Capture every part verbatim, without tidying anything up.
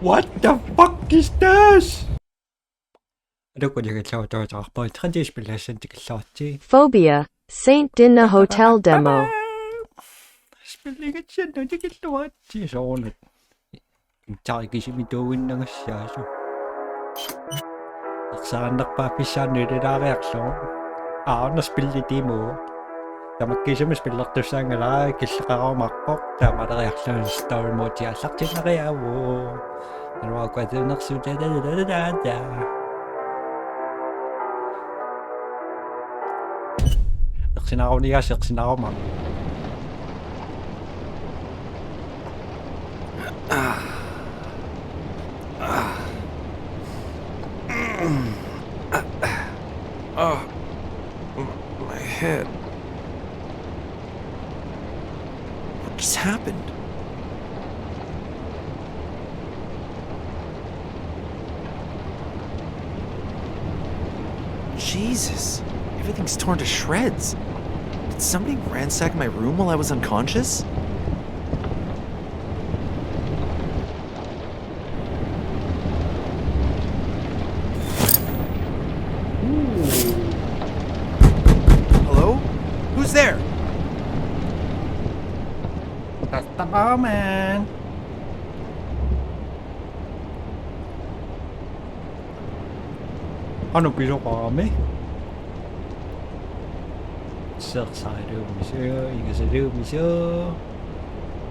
What the fuck is this? Alukulugilluartoqarpoq, tredje spillersin tikilluarti. Phobia, Saint Denis Hotel demo. Spilligitsiannu tikilluarti soorunami. Imtarikisimi tuuinnagassaasu. Ersaannerpaaffisaannu ilaariarlugu. Aana spilli demo. Tamakkiisumik spillertussaanngilaq killeqarumaarpoq. Tamaleriarlugu story mode aallartinnariaavoq. Naluara kuatsiunersuutaa. Ersinaruniaas ersinaruma. Oh, m- my head. What just happened? Jesus, everything's torn to shreds. Did somebody ransack my room while I was unconscious? Hello? Who's there? That's the bowman. Qanoq pisoqarami? Sersariluumisu, ingasaluumisu.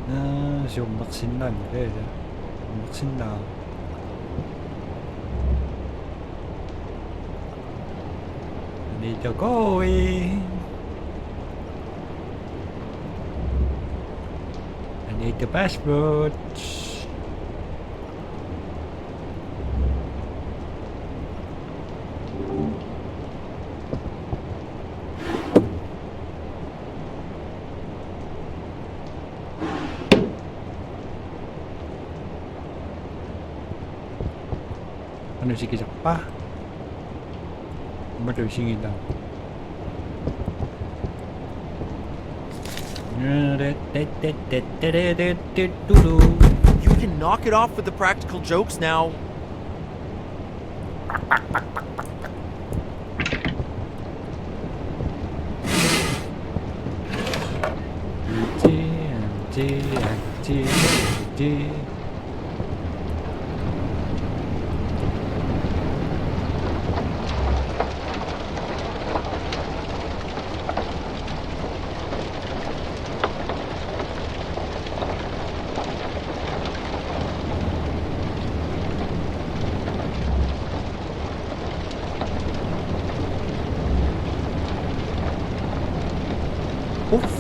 Aa, summersinnaanngilaq. Summersinnaa. I need to go in. I need the password. Qanoq isikisarpa? Aamma isigilaarpoq. You can knock it off with the practical jokes now. Uff.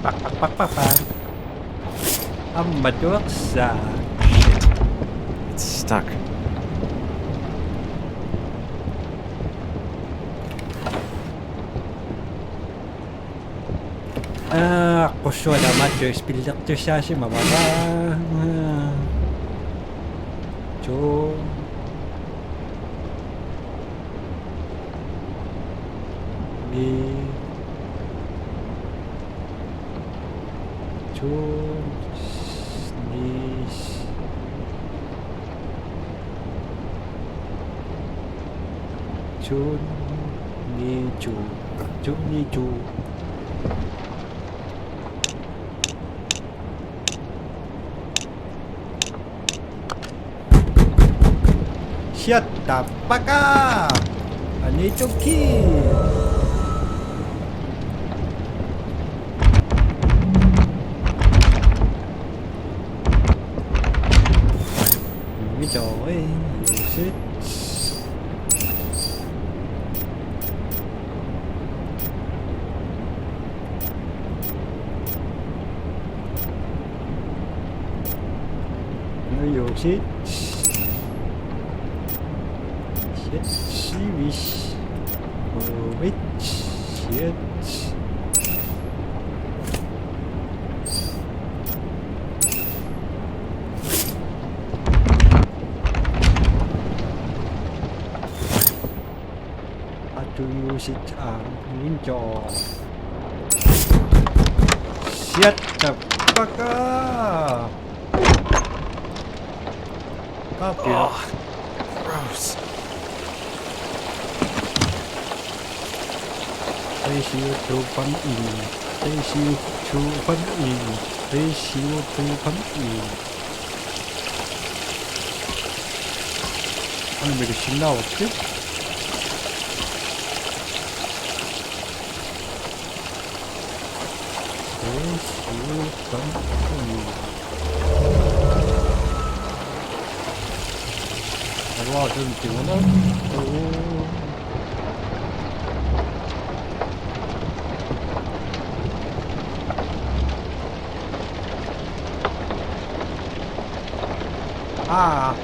Pak, pak, pak, pak, pak. Aamma tuersaa. It's stuck. Aa, qussualaamaattu spillertussaasimavara. Tun. Ni. Tun. Ni. Tun. Ni. Tun. Tun. Ni. Tun. Shut the fuck up! I need to kill! Here we go, eh? Use it. Shit. Shit, serious. Oh, wait. Shit. How do you sit on window? Shut the fuck up! Copy. Oh, gross. Ratio two point eight. Ratio two point eight. Ratio two point eight. Aana meqissinnaavakka. Ratio two point eight. Aluaa, tun tiuna. Aa.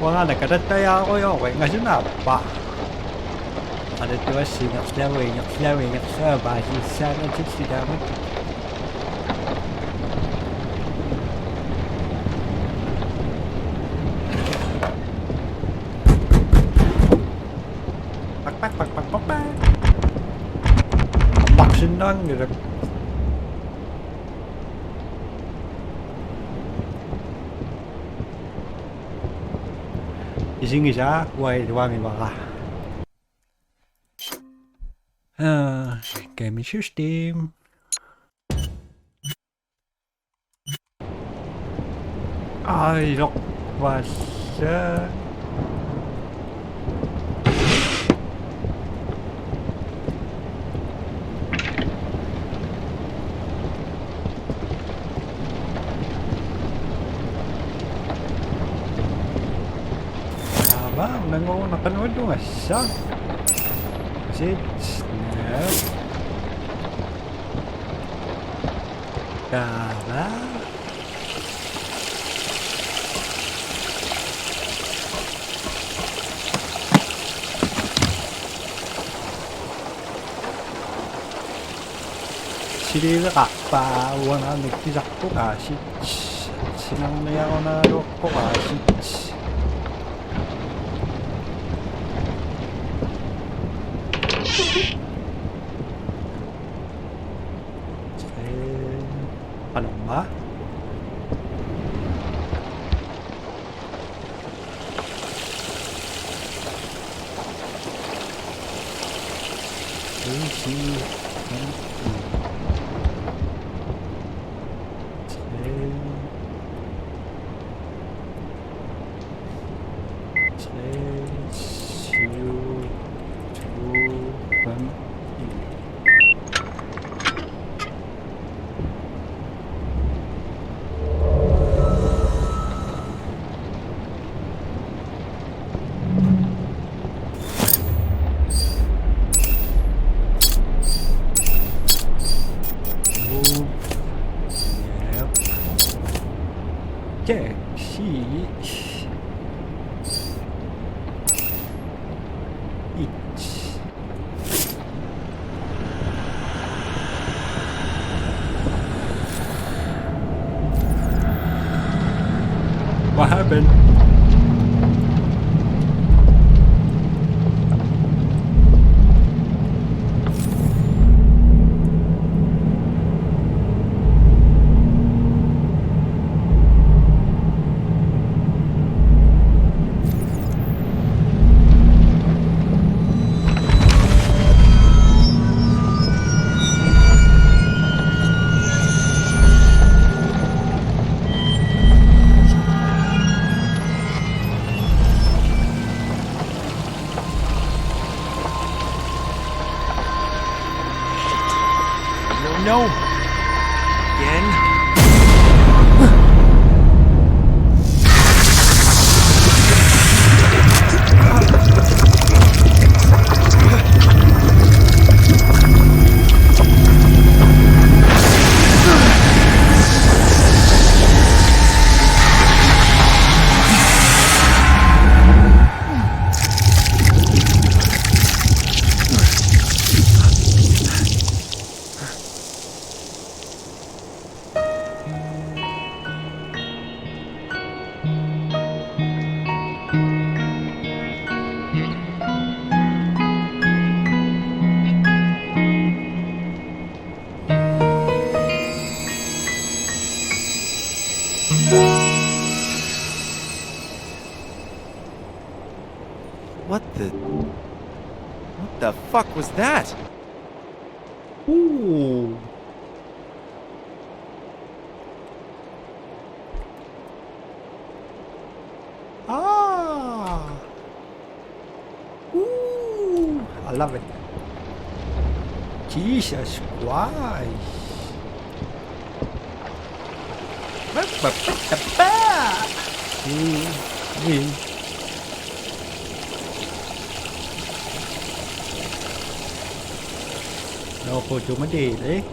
Uanga nakatattajaarujooq, ingasinnaappa. Qanittuassi ingerlavu, ingerlavu, ingerlavu, paasissaanatik silaamut. Pak, pak, pak, pak, pak, pak. Ammarsinnaanngilaq. Isigisaa uailluangivara. Ah, gaming system. Ai, lok, wasa. Ava, nango nakanuadunga sa. Sit, snap. Kava. Siliveqarpa uanga mikisarpoq aasiit. Sinarniarunaaluarpoq aasiit. Qanormaa? Easy. Yep. Okay, see. Each. What happened? No, no. Again? What the fuck was that? Ooh. Ah. Ooh, I love it. Jesus Christ. Ba, ba, ba, ba, ba. Ooh, yeah. Loco, yo me diré.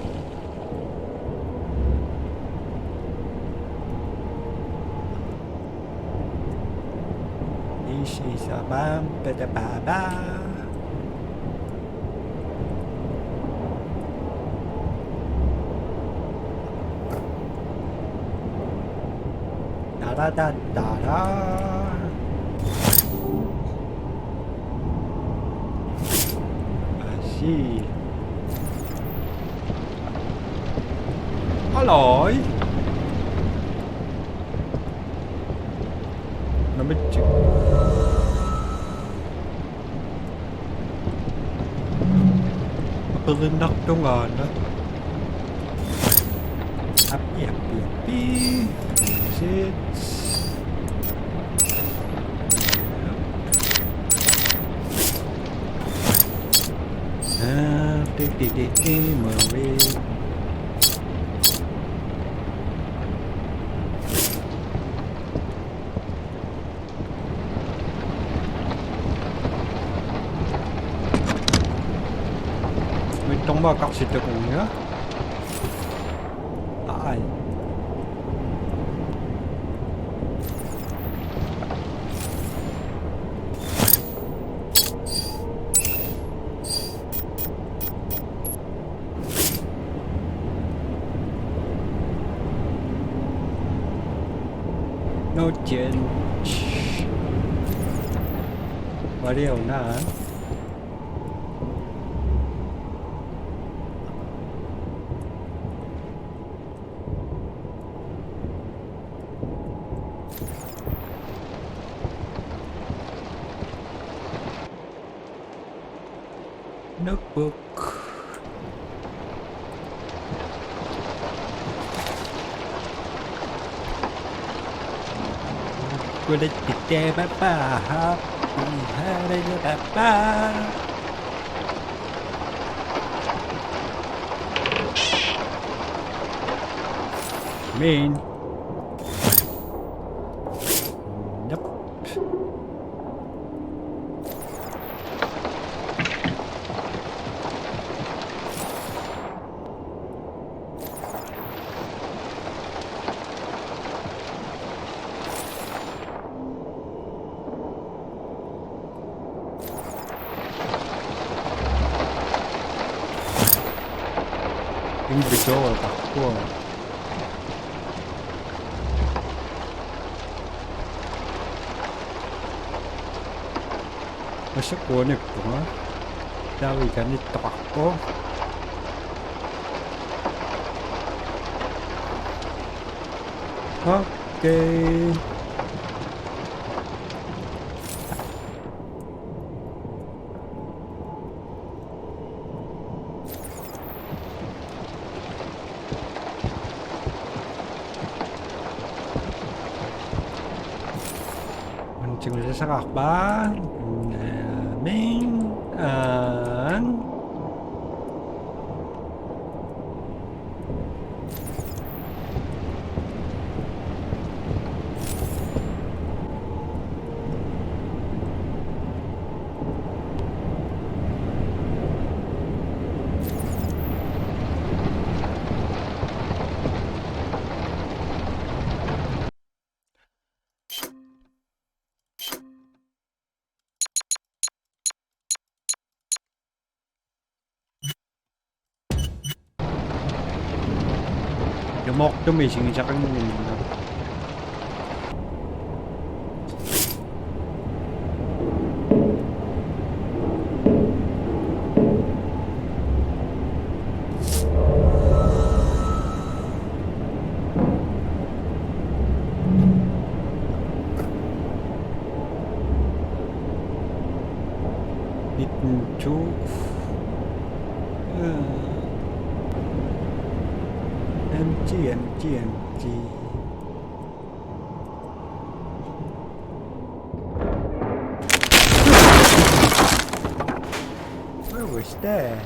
This is a bam, ba, da, ba, ba. Da, da, da, da, da. I see. Hello. Number two. Perinartungaana. Appi, appi, appi. Sit. Ah, ti, ti, ti, ti, Marie. Mittorma karsitakunga. Ai. No change. What do you know? Notebook. Kulit pite papa, happy hari papa. Min. Yep. Inventory taqquaa. Massakkut uaniippunga. Taava ikanittoqarpoq. Okay. Antigu sasaqarpa? Min, an. Jumoortumik isigisaqannginnama. Mit Two. Uh, empty, empty, empty. Where was that?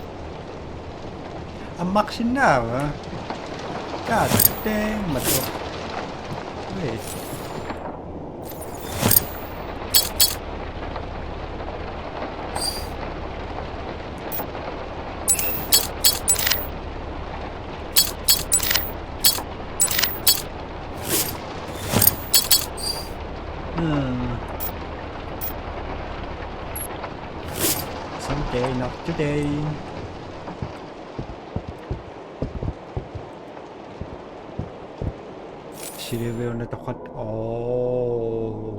Amaqsinnaava? God damn it. Wait. Hmm. Someday, not today. Silivioqataq. Oh.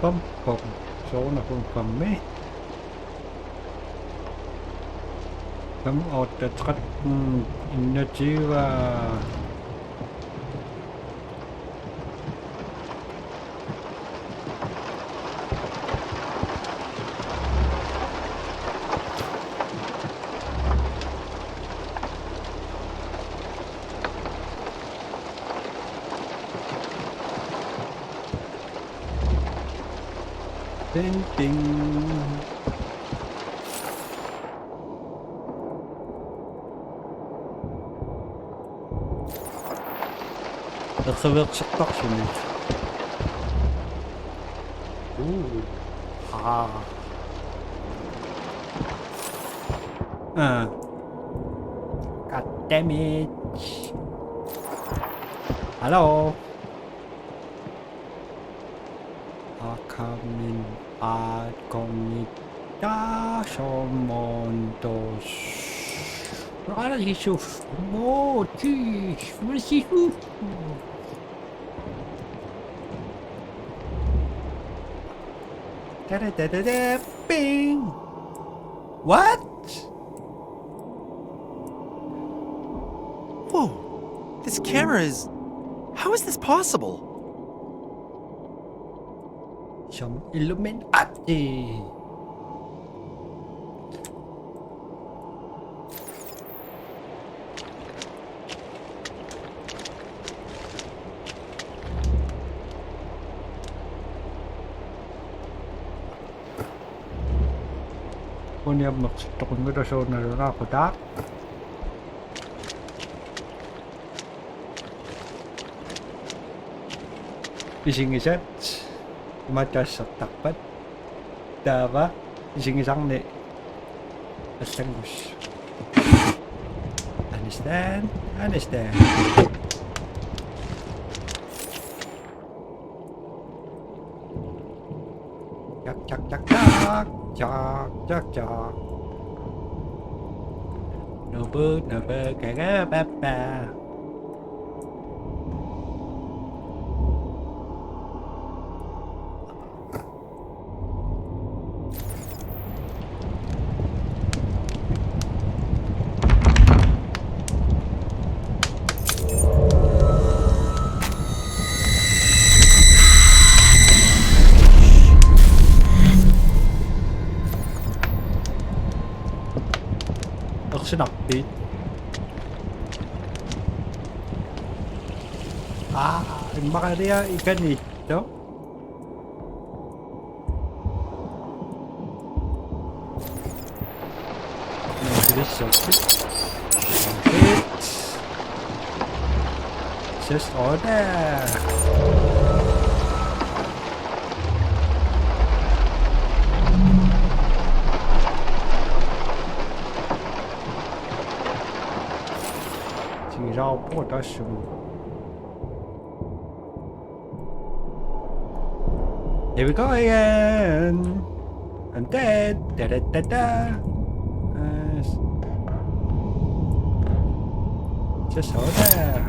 Bum, bum. Soorunami bum, bum, me. Fem, otte, tretten, enogtyve. Ding, ding. Erseqqissartarluni. Uu. Aa. Ah. God damn it. Hello. Akamin akongi tashomontos. Rara Yusuf. Motis. Yusuf. Da-da-da-da-da. Bing. What? Whoa. This camera is. How is this possible? Some Illuminati. Uniammertittoqunngilaq suunalunaaqutaaq. Isigisat imaattussartarpat. Taava isigisarni allanngus. Understand? Understand. Chak, chak, chak, chak. Chak, chak, chak. Nubu, nubu, gaga, ba, ba. Ersinarpit? Aa, immaqa alia ikani, no? Just order. Sigisaarpoq taassuma. Here we go again. I'm dead. Da, da, da, da. Uh, s- just hold there.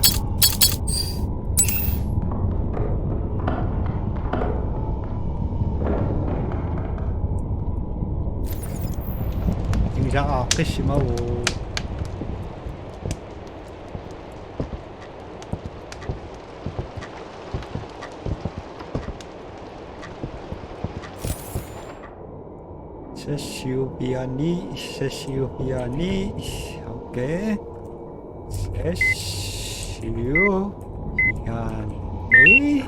Jaa, qissimavoq. Sessiupiani, sessiupiani. Okay. Sessiupiani.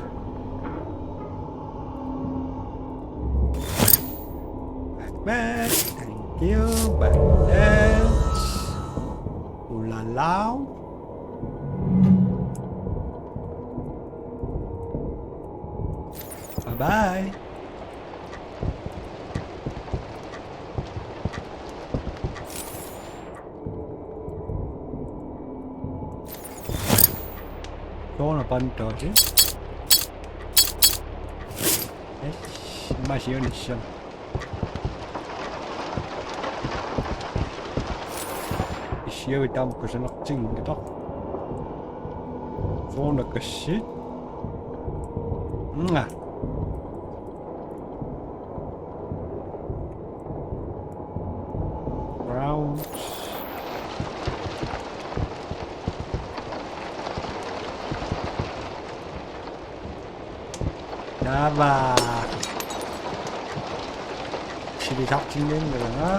Back, back. Thank you. Back, back. Ooh la la. Bye bye. Soorlu pantooti. Yes, immaqa siunissaq. Issiavit taama kusanartinngilaat. Soorunami kassi. Nga. Rounds. Taava. Silisartinninngaluarlunga.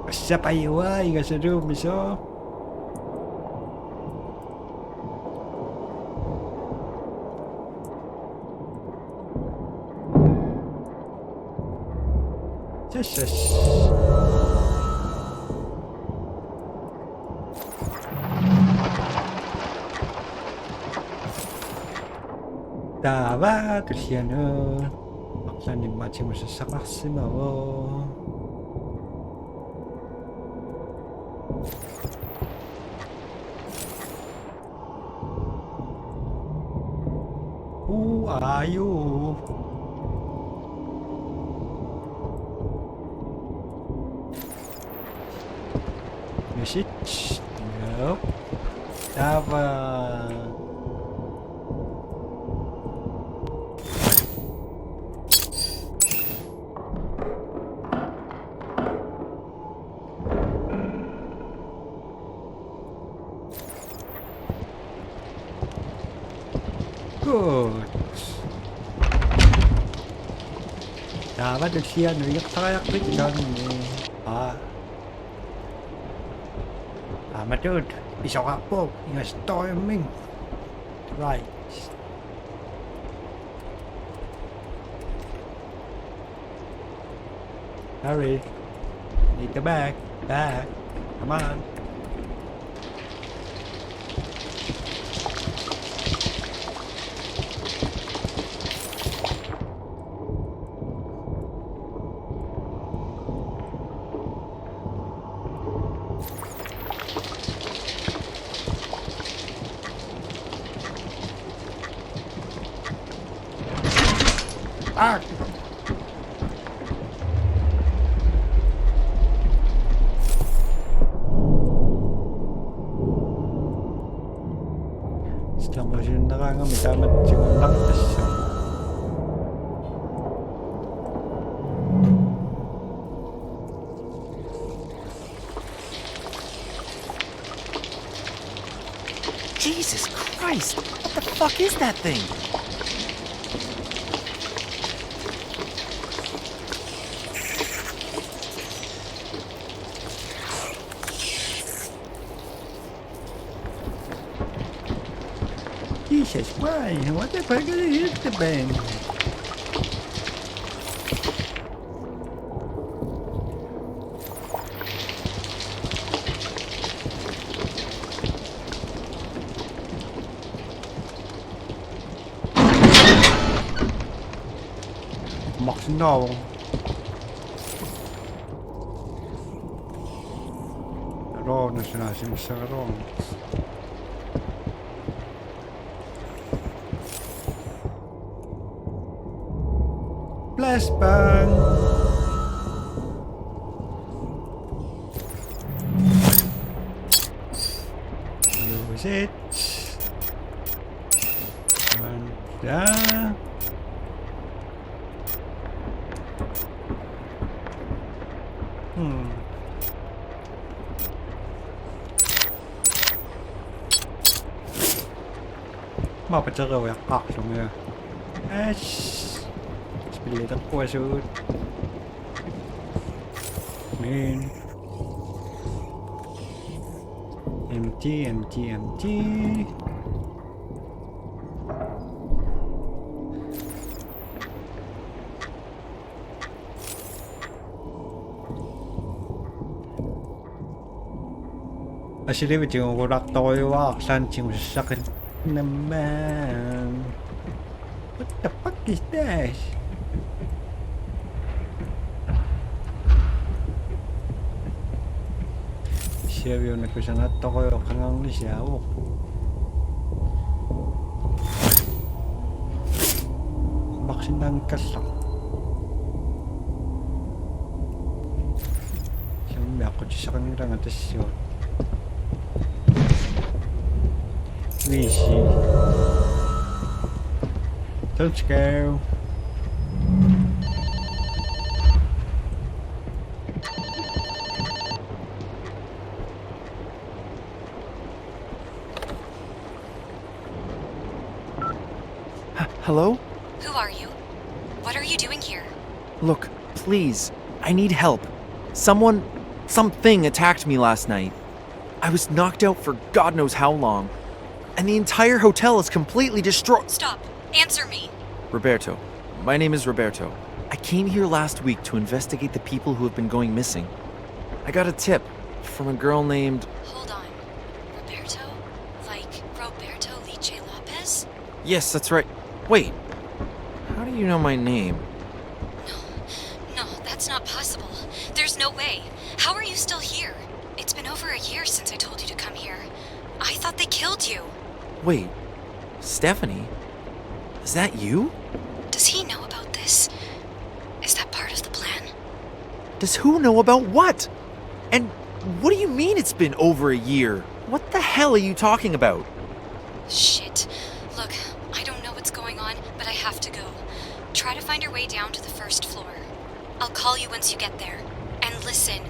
Assapajua ingasaluummisoq. Yes, yes. Taava tullianut. Arlaannik immaqa tigusassaqarsimavoq. Who are you? Message? No. Taava. Good. Taava tullianut ingerlariaqqikkami. Aa. Aamma tuut pisoqarpoq ingastoriummin. Right. Hurry. Need the bag. Bag. Come on. Ah! Stamajunnerangami tamatigunnartassa. Jesus Christ! What the fuck is that thing? Jesus Christ, what the fuck is this thing? Maksinau. Aro, nasina simsaro. Flashbang. Use it. One down. Mapaterujaqqaarlunga. As. Spillit eqquasuut. Min. Empty, empty, empty. Asilivitigulaqtorujuarlunga tigusassaqin nammaan. What the fuck is this? Siaviuna kusanaattorujoq qangarnisiaavoq. Maksinnaanngikkallarpoq. Siummi aqqutissaqanngilanga tassuuna. Viisi. Let's go. Hello? Who are you? What are you doing here? Look, please, I need help. Someone, something attacked me last night. I was knocked out for God knows how long, and the entire hotel is completely destroyed. Stop. Answer me. Roberto. My name is Roberto. I came here last week to investigate the people who have been going missing. I got a tip from a girl named... Hold on. Roberto? Like Roberto Liche Lopez? Yes, that's right. Wait. How do you know my name? No. No, that's not possible. There's no way. How are you still here? It's been over a year since I told you to come here. I thought they killed you. Wait. Stephanie? Is that you? Does he know about this? Is that part of the plan? Does who know about what? And what do you mean it's been over a year? What the hell are you talking about? Shit. Look, I don't know what's going on, but I have to go. Try to find your way down to the first floor. I'll call you once you get there. And listen,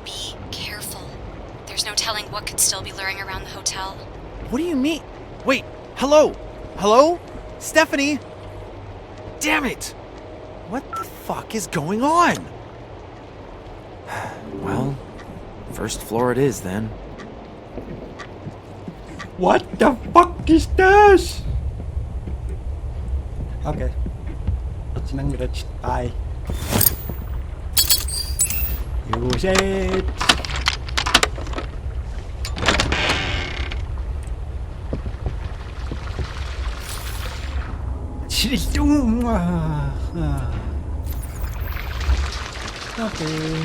be careful. There's no telling what could still be lurking around the hotel. What do you mean? Wait, hello? Hello? Stephanie? Damn it! What the fuck is going on? Well, first floor it is then. What the fuck is this? Okay. It's an English. Bye. Use it. Silittung. Ah, ah. Okay.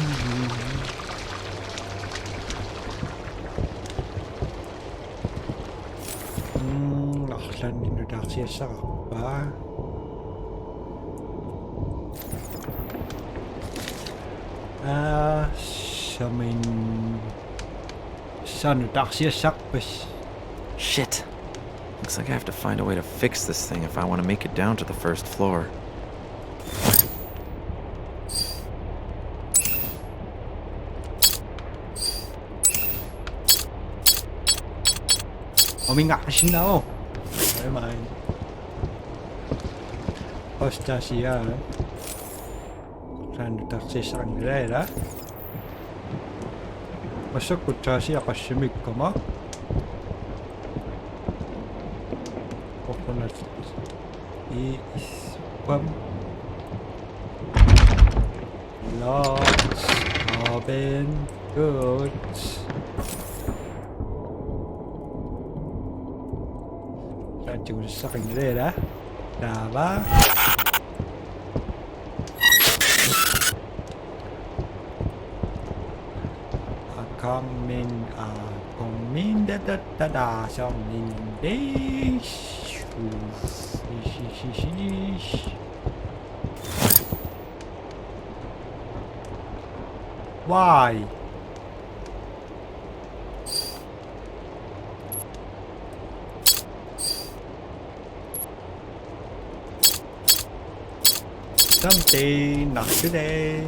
Mm, arlaannik nutaarsiassaqarpa? Aa, samin. Sa nutaarsiassarpasi. Shit. Looks like I have to find a way to fix this thing if I want to make it down to the first floor. Ominga, ashina o. Never mind. Hostage, yeah. Sa nutaarsiassaqanngilaa. Massakkut taasiaqassimikkama. Coconut. Is one. Lots. Open. Good. Sa nutaarsiassaqanngilaa. Taava. Akammin, akammin, da, da, da, da, sommin, bish. Ish, ish, ish, ish. Why? Something, not today.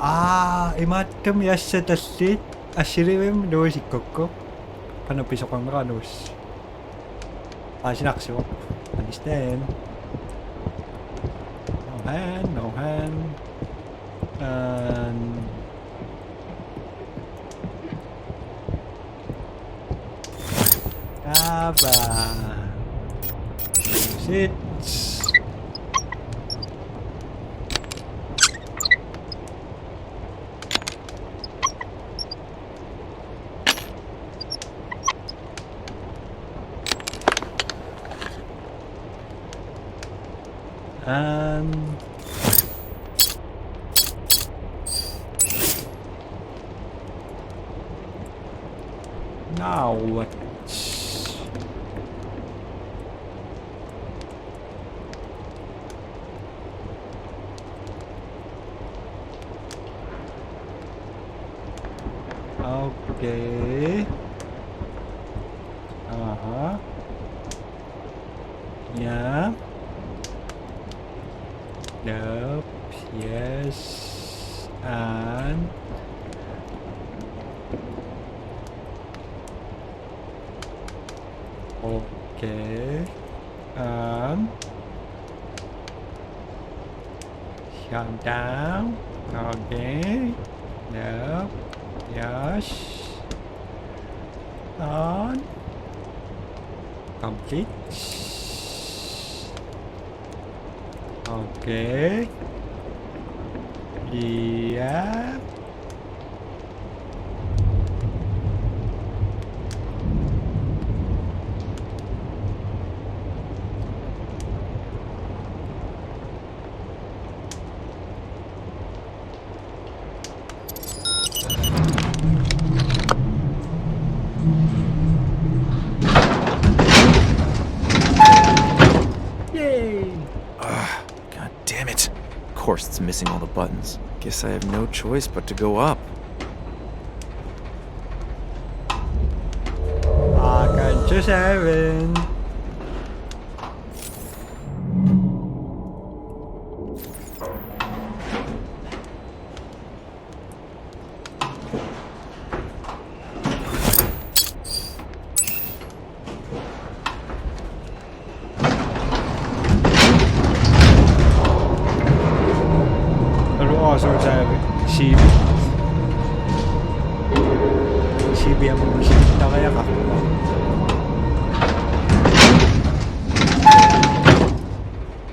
Aa, imaattumi assatallit assilivimmik nuisikkukku. Qanoq pisoqarnera nuus. Aa, sinarsuaq. Understand. No hand, no hand. And Ava. Sit. And now what? Okay. Uh-huh. Yeah. Nope. Yes. And okay. And shut down. Okay. Nope. Yes. And complete. Okay. Yeah. Yay! Ah, God damn it. Of course it's missing all the buttons. Guess I have no choice but to go up. Arkansas Heaven. Alu aasutaavi siivi. Siiviam sivittariaqarpoq.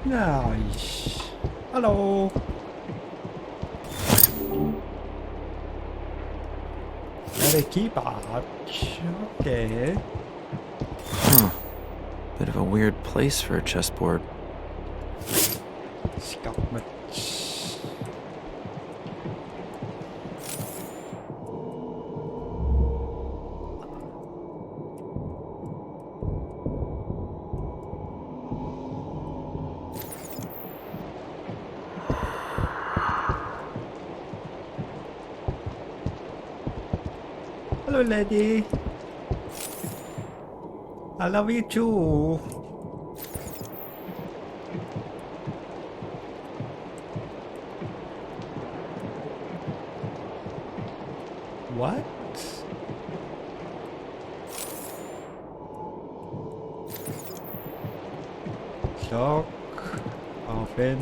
Nice. Hello. Another keypad. Okay. Huh. Bit of a weird place for a chessboard. Skakmat. Hello, lady. I love you too. What? Lock. Open.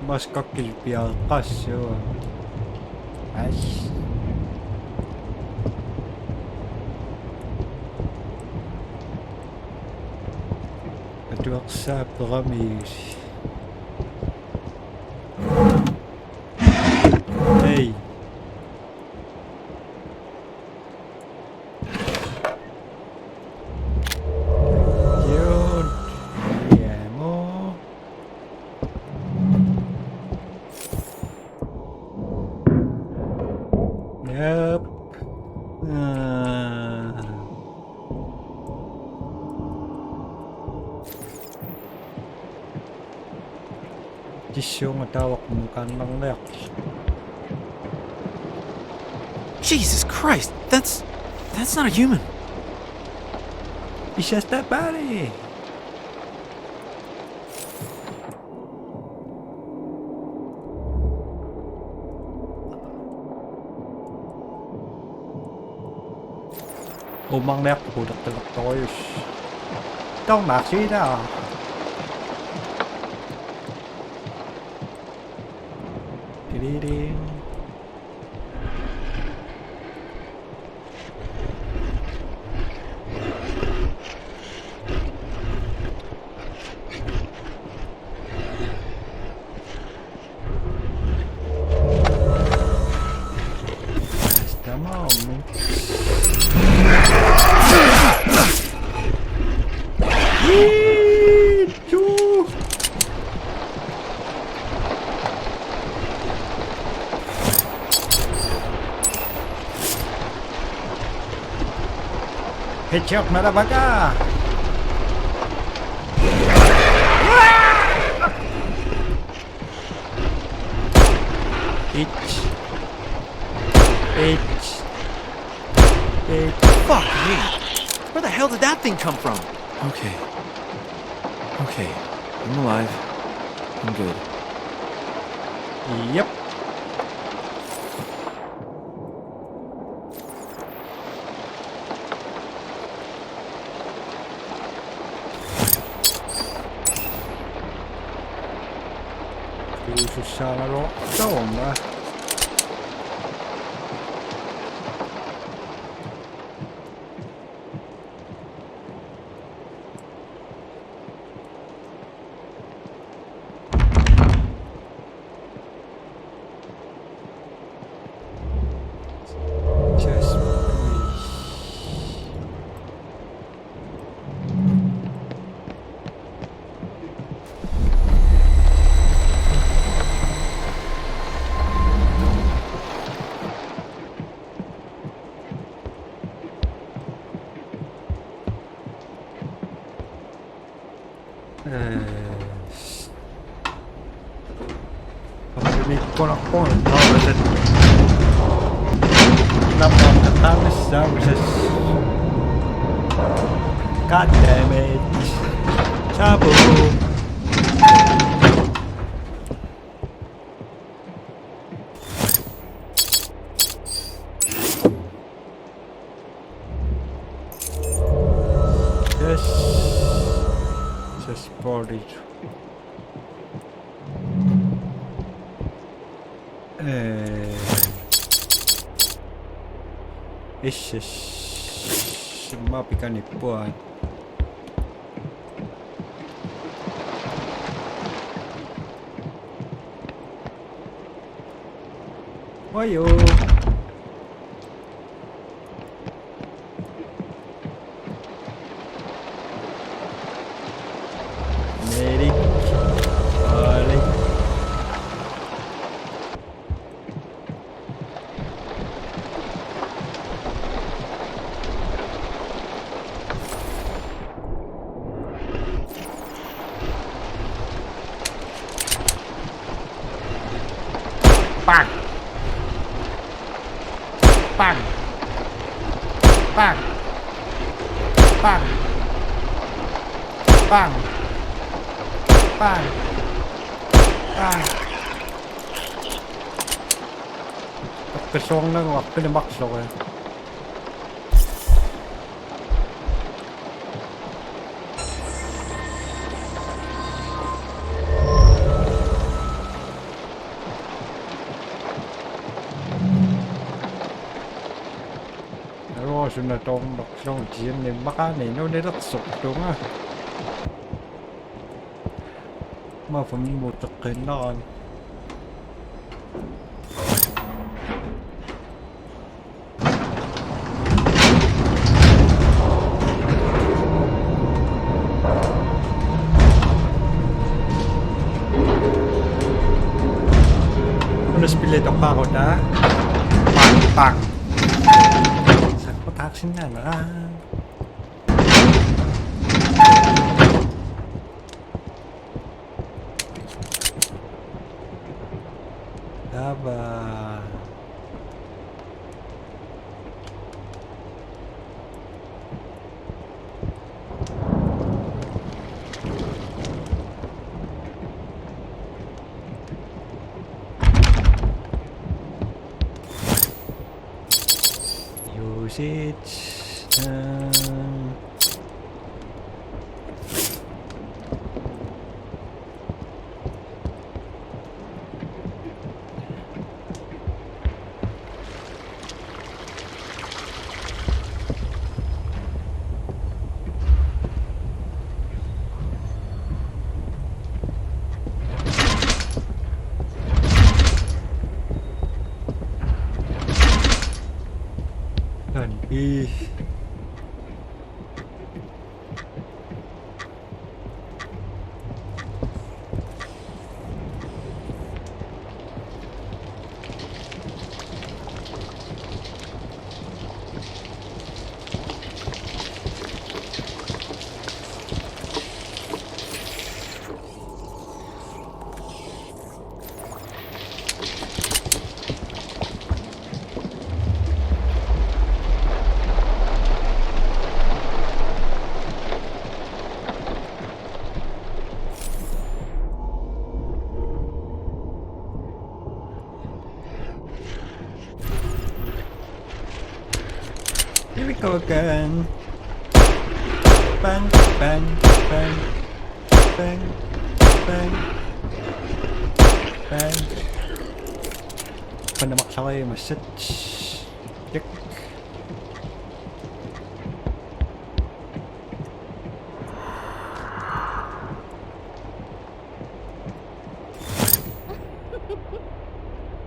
Maskakki piaqqassuaq. As. Atuarsaapperami. Hey. Cute. Ammo. Yep. Ah. Tissuunga taava qummukaannarniarlugu. Jesus Christ, that's that's not a human. It's just a body. Uummarniarput ulertalertorujussuuvoq. Tornaarsiilaa. Tilili. Come on, man. Wee! Choo! Headshot, motherfucker! Bitch. Bitch. Bitch. Fuck me. Where the hell did that thing come from? Okay. Okay. I'm alive. I'm good. Yep. Kiusussaagaluartoq una. Just Eh, s-, apuni konarpoq taavatat. Nappa taamassa uses. God damn it. Chabu. Yes. Just body. Eh. Ish, ish. Mä pikani puan. Ojo. Medic. Vale. Bang. Bang. Bang. Bang. Bang. Bang. Bang. Taqqissuarnagu aqqilimaarlugu. Aluusuna tornerlunga tiinni maqaani nunilersortunga. Maani muuteqqinnaran. Una spillit oqaruta. Bang, bang. Sakkotaarsinnaanera. Taava. Use it. Øhm. Tani. Here we go again. Bang, bang, bang. Bang, bang, bang. Panna maqlarimassat. Tik.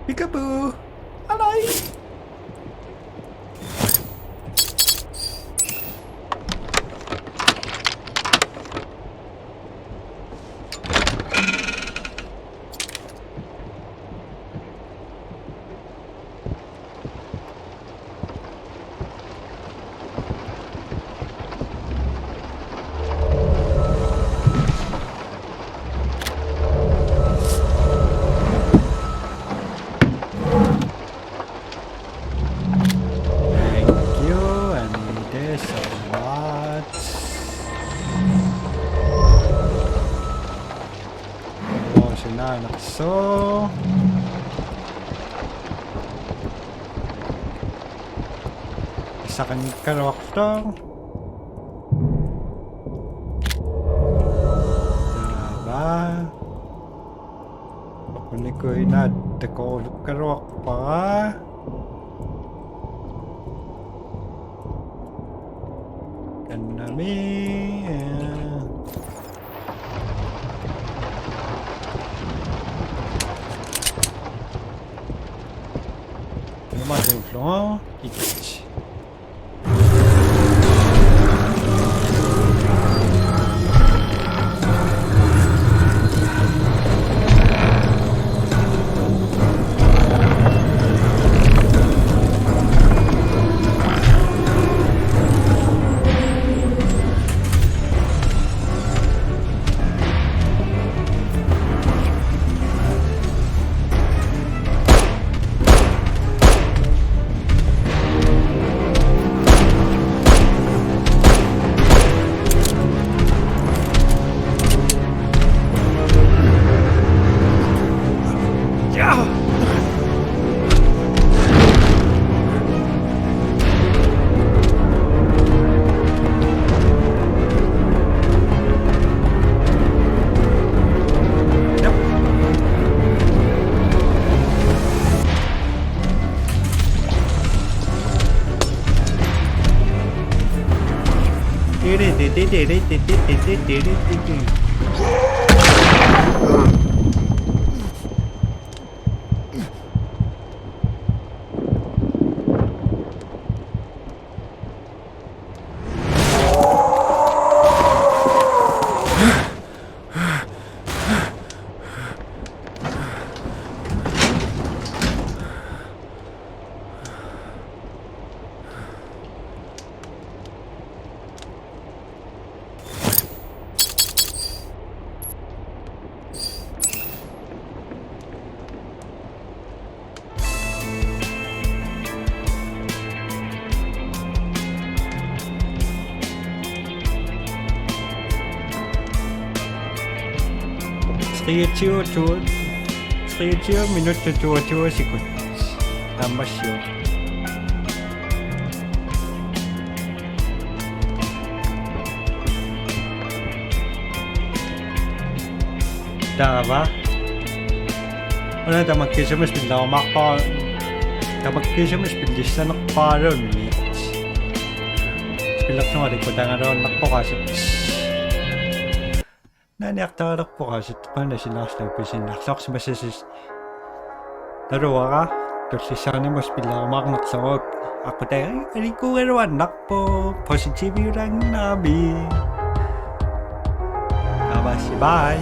Peekaboo! Hello! Thank you, and this a lot. Oh, sinanaqso. Saqanngikkaluartoq. Taava. Unikkuinaat takoorukkaluarpara. Kannami. Ilumatuullugu. It. Treogtyve, to, treogtyve minutter, toogtyve sekund. Tamassi. Taava. Una tamakkiisumik spillerumaarpara, tamakkiisumik spillissanerparaluunniit. Spillertugalikku taangaluannarpoq aasiit. Naaniartaralerpoq aasiit, qanoq sinaarlugu pisinnarluarsimassasut. Taluara tullissaanimut spillerumaarnerlugu aqqutaagarigaluannarpoq, positiviulaannginnami. Taava, bye.